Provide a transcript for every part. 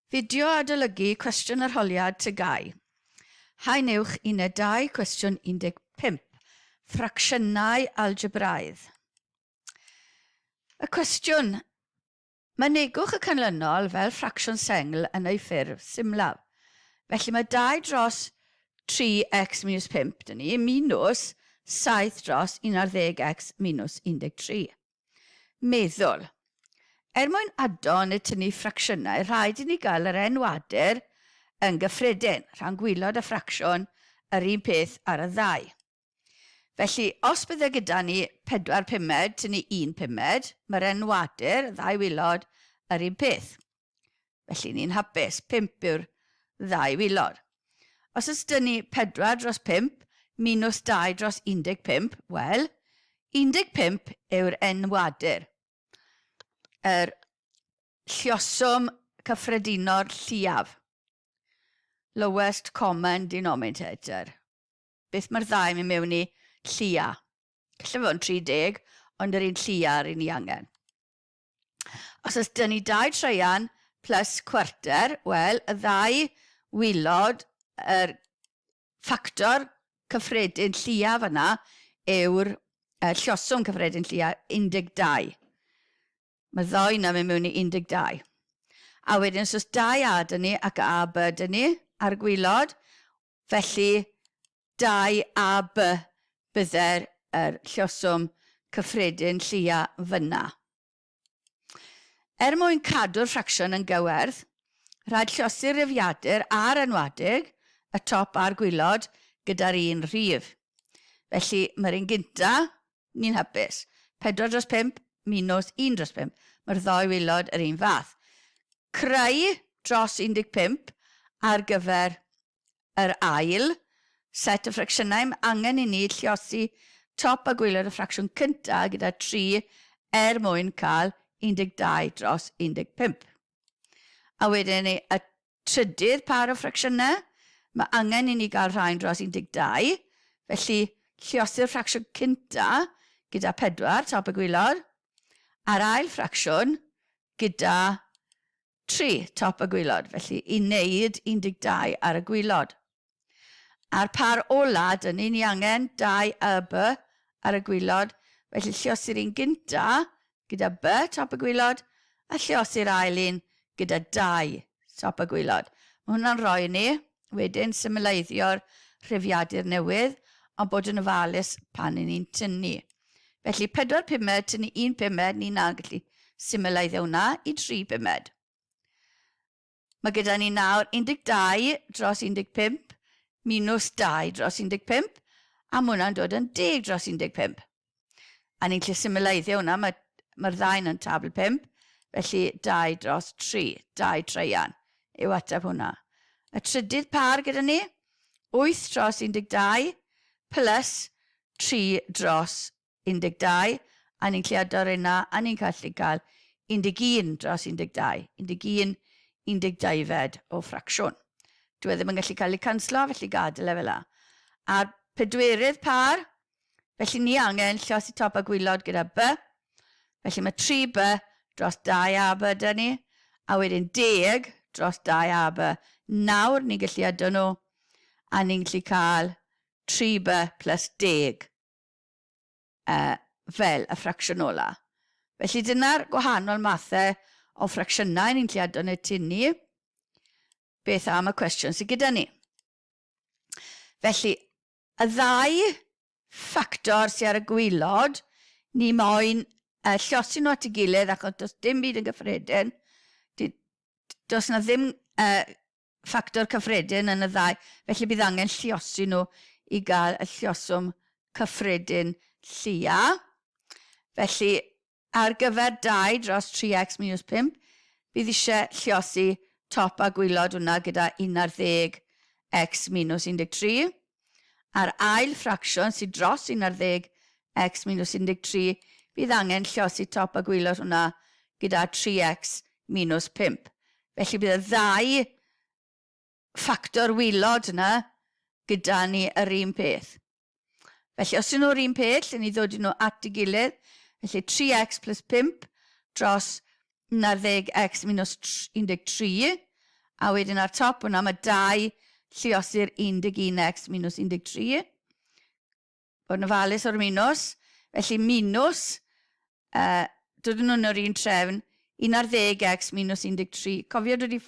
Fideo adolygu cwestiwn arholiad TGAU. Haen uwch Uned 2 cwestiwn 15. Ffracsiynau algebraidd. Y cwestiwn. Mynegwch y canlynol fel ffracsiwn sengl yn ei ffurf symlaf. Felly mae 2 dros 3x minus 5 dyn ni, minus 7 dros 11x minus 13. Meddwl. Er mwyn ado neu tynnu ffracsiynau, rhaid i ni gael yr enwadur yn gyffredin, rhan gwylod a ffracsiwn, yr un peth ar y ddau. Felly, os bydde gyda ni 4 pumed tynnu 1 pumed, mae'r enwadur, y ddau wylod, yr un peth. Felly ni'n hapus, 5 yw'r ddau wylod. Os oes dyn ni 4 dros 5 minus 2 dros 15, wel, 15 yw'r enwadur. Yr lluoswm cyffredinol lleiaf. Lowest common denominator. Beth mae'r ddau mynd mewn i llia? Gallai fod yn 30, ond yr un llia yr un ni angen. Os oes dyn ni dau treian plus cwarter, wel, y ddau wylod, yr ffactor cyffredin lleiaf yna yw'r uh, lloswm cyffredin lleiaf 12. Mae ddau yna mynd mewn i 12. A wedyn os oes 2 A dyn ni ac A B dyn ni ar y gwylod, felly 2 A B bydde'r yr lluoswm cyffredin lleia fynna. Er mwyn cadw'r ffracsiwn yn gywerth, rhaid llosi'r rifiadur a'r enwadig, y top a'r gwylod, gyda'r un rhif. Felly, mae'r un gynta, ni'n hapus. 4 dros 5 minus 1 dros 5. Mae'r ddou wylod yr un fath. Creu dros 15 ar gyfer yr ail set o ffracsiynau, mae angen i ni lliosi top a gwaelod y ffracsiwn cyntaf gyda 3 er mwyn cael 12 dros 15. A wedyn ni, y trydydd par o ffracsiynau, mae angen i ni gael rhain dros 12, felly lliosi'r ffracsiwn cyntaf gyda 4, top y gwaelod, a'r ail ffracsiwn gyda 3, top y gwylod, felly i wneud 12 ar y gwylod. A'r par ola, dyn ni, ni angen 2 y B ar y gwylod, felly lliosi'r un gynta gyda B, top y gwylod, a lliosi'r ail un gyda 2, top y gwylod. Mae hwnna'n rhoi ni, wedyn, symleiddio'r rhifiadur newydd, ond bod yn ofalus pan i ni'n tynnu. Felly 4 pumed tynnu 1 pumed, ni'n nawr gallu symleiddio hwnna i 3 pumed. Mae gyda ni nawr 12 dros 15 minus 2 dros 15, a mae hwnna'n dod yn 10 dros 15. A ni'n gallu symleiddio hwnna, mae'r mae ddau'n yn tabl 5, felly 2 dros 3, 2 treian yw ateb hwnna. Y trydydd par gyda ni, 8 dros 12 plus 3 dros 12, a ni'n gallu ador yna, a ni'n gallu cael 11 dros 12, 11 12fed o ffracsiwn. Dwi e ddim yn gallu cael ei canslo, felly gadael e fel la. A'r pedwerydd par, felly ni angen llosi top a gwylod gyda B, felly mae 3B dros 2AB da ni, a wedyn 10 dros 2AB. Nawr ni'n gallu ado nhw, a ni'n gallu cael 3B plus 10 uh, fel y ffracsiwn ola. Felly dyna'r gwahanol mathau o ffracsiynau ni'n lle adon y tynnu. Beth am y cwestiwn sydd gyda ni? Felly, y ddau ffactor sydd ar y gwylod, ni moyn uh, llosi nhw at ei gilydd achos does dim byd yn gyffredin. Does na ddim uh, ffactor cyffredin yn y ddau, felly bydd angen lluosi nhw i gael y lluoswm cyffredin lleia. Felly, ar gyfer 2 dros 3x minus 5, bydd eisiau lluosi top a gwylod hwnna gyda 11 x minus 13. A'r ail ffracsiwn sydd dros 11 x minus 13, bydd angen llosi top a gwylod hwnna gyda 3x minus 5. Felly bydd y ddau ffactor wylod yna gyda ni yr un peth. Felly os ydyn nhw'r un peth, lle ni ddod i nhw at ei gilydd, felly 3x plus 5 dros 11x minus 13, A wedyn ar top hwnna mae 2 lluosi'r 11x minus 13. Bod yn ofalus o'r minws. Felly minus, dod nhw'n yr un trefn, 11x minus 13. Cofio dod i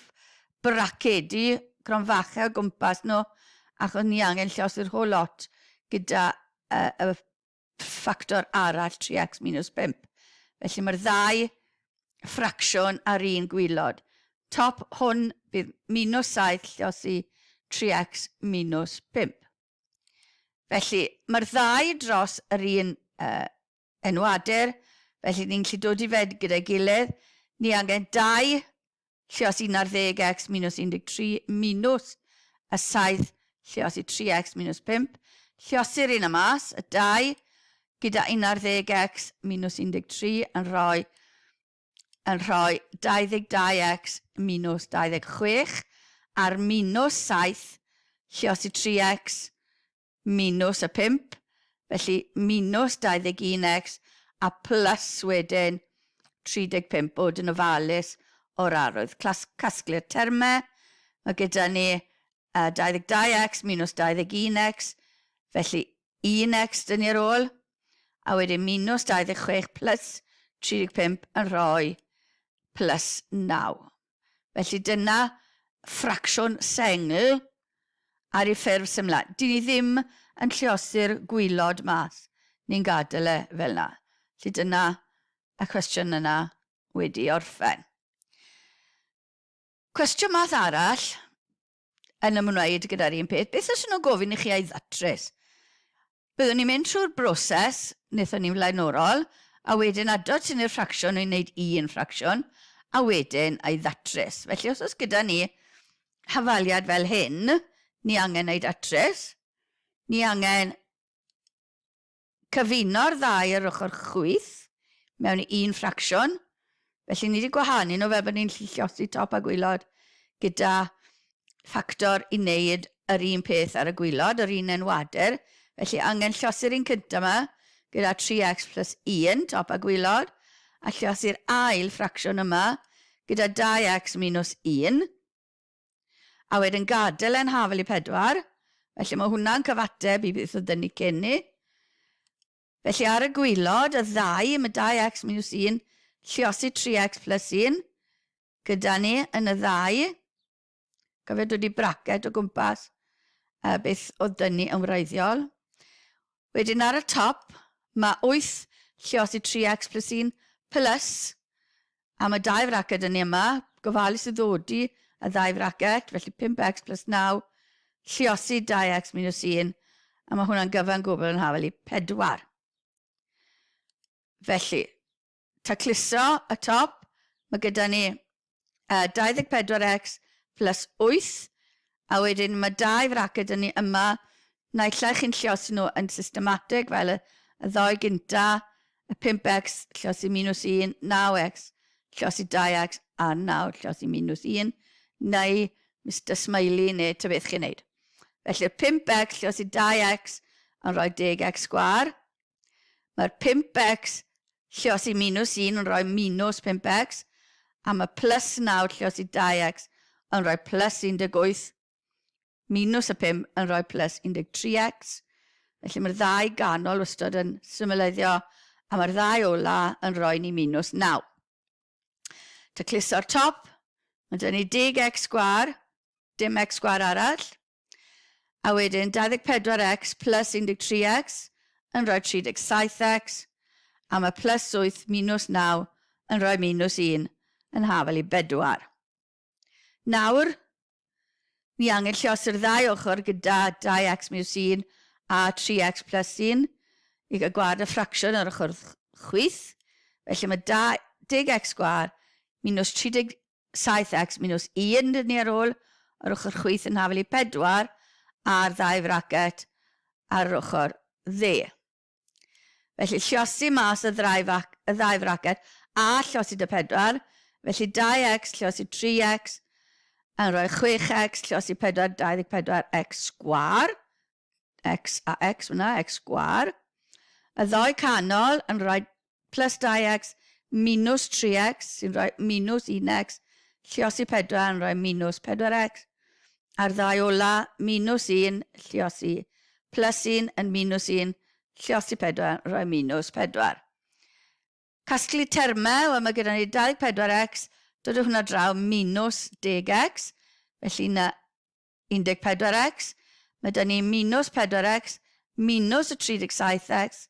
bracedi cronfachau o gwmpas nhw, achos ni angen llosi'r whole lot gyda y ffactor arall 3x minus 5. Felly mae'r ddau ffracsiwn ar un gwylod. Top hwn bydd minus 7 llosi 3x minus 5. Felly mae'r ddau dros yr un enwadur, felly ni'n gallu dod i fed gyda'i gilydd. Ni angen 2 lluos 11x minus 13 minus y 7 lluos i 3x minus 5. Lluosi'r un y mas, y 2, gyda 11x minus 13 yn rhoi yn rhoi 22x minus 26 a'r minus 7 lluos i 3x minus y 5, felly minus 21x a plus wedyn 35, bod yn ofalus o'r arwydd. Clas, casglu'r termau, mae gyda ni 22x minus 21x, felly 1x dyn ni ar ôl, a wedyn minus 26 plus 35 yn rhoi plus 9. Felly dyna ffracsiwn sengl ar ei ffurf symla. Dyn ni ddim yn lluosi'r gwylod mas. Ni'n gadael e fel yna. Felly dyna y cwestiwn yna wedi orffen. Cwestiwn math arall yn ymwneud gyda'r un peth. Beth os nhw'n gofyn i chi ei ddatrys? Byddwn ni'n mynd trwy'r broses wnaethon ni'n flaenorol, a wedyn adod tynnu'r ffracsiwn i wneud un ffracsiwn, a wedyn ei ddatrys. Felly os oes gyda ni hafaliad fel hyn, ni angen ei datrys. Ni angen cyfuno'r ddau ar ochr chwith mewn un ffracsiwn. Felly ni wedi gwahanu nhw fel bod ni'n lliosi top a gwylod gyda ffactor i wneud yr un peth ar y gwylod, yr un enwadur. Felly angen llosi'r un cyntaf yma gyda 3x plus 1 top a gwylod, a llosi'r ail ffracsiwn yma gyda 2x minus 1. A wedyn gadael e'n hafel i 4, felly mae hwnna'n cyfateb i beth oedd ni cyn ni. Felly ar y gwylod, y ddau, mae 2x minus 1, lliosi 3x plus 1, gyda ni yn y ddau. Cofio dod i bracet o gwmpas beth oedd dyn ni yn wreiddiol. Wedyn ar y top, mae 8 lliosi 3x plus 1 plus, a mae dau fraced yn ni yma, gofalus i ddodi y ddau fracet, felly 5x plus 9, lliosi 2x minus 1, a mae hwnna'n gyfan gwbl yn hafel i 4. Felly, tacluso y top, mae gyda ni 24x plus 8, a wedyn mae dau fraced yn ni yma, naill ai chi'n lliosi nhw yn systematig fel y, y ddoi gynta, y 5x lliosi minus 1, 9x lliosi 2x a 9 lliosi minus 1, neu Mr Smiley neu ta beth chi'n neud. Felly'r 5x lliosi 2x yn rhoi 10x sgwar. Mae'r 5x lliosi minus 1 yn rhoi minus 5x, a mae plus 9 lliosi 2x yn rhoi plus 18, minus y 5 yn rhoi plus 13x. Felly mae'r ddau ganol wastad yn symleiddio, a mae'r ddau ola yn rhoi ni minus 9. Tacluso'r top, mae dyn ni 10x sgwar, dim x sgwar arall. A wedyn 24x plus 13x yn rhoi 37x, a mae plus 8 minus 9 yn rhoi minus 1 yn hafel i 4. Nawr, ni angen lliosi'r ddau ochr gyda 2x minus 1 a 3x plus 1 i gael gwared y ffracsiwn ar ochr chwith. Felly mae 10x sgwar minus 30 7x minus 1 dyn ni ar ôl, yr ochr chwith yn hafel i 4, a'r ddau fracet ar yr ochr dde. Felly lliosi mas y ddau, y ddau fracet a lliosi dy 4, felly 2x lliosi 3x yn rhoi 6x lliosi 4, 24x sgwar, x a x fyna, x sgwar. Y ddoi canol yn rhoi plus 2x minus 3x sy'n rhoi minus 1x Lliosi 4 yn rhoi minus 4x. A'r ddau ola, minus 1, lliosi plus 1 yn minus 1, lliosi 4 yn rhoi minus 4. Casglu termau, wel mae gyda ni 24x, dod o hwnna draw minus 10x, felly na 14x, mae da ni minus 4x minus y 37x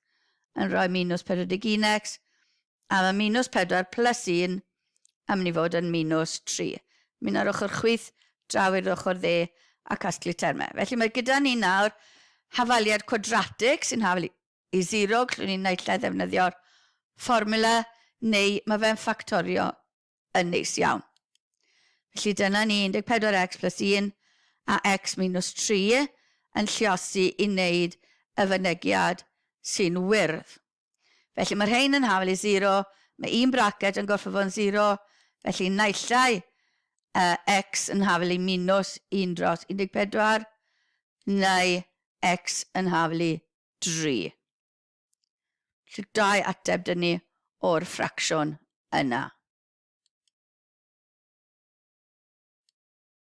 yn rhoi minus 41x, a mae minus 4 plus 1 yn mynd i fod yn minus 3. Mynd ar ochr chwith draw i'r ochr dde a casglu termau. Felly mae gyda ni nawr hafaliad cwadratig sy'n hafal i 0, gallwn ni naill ai ddefnyddio'r fformula neu mae fe'n ffactorio yn neis iawn. Felly dyna ni 14x plus 1 a x minus 3 yn lliosi i wneud y fynegiad sy'n wyrdd. Felly mae rhain yn hafal i 0, mae un braced yn gorfod fod yn 0, felly naill ai uh, x yn hafal i minus 1 dros 14, neu x yn hafal i 3. Felly dau ateb dyn ni o'r ffracsiwn yna.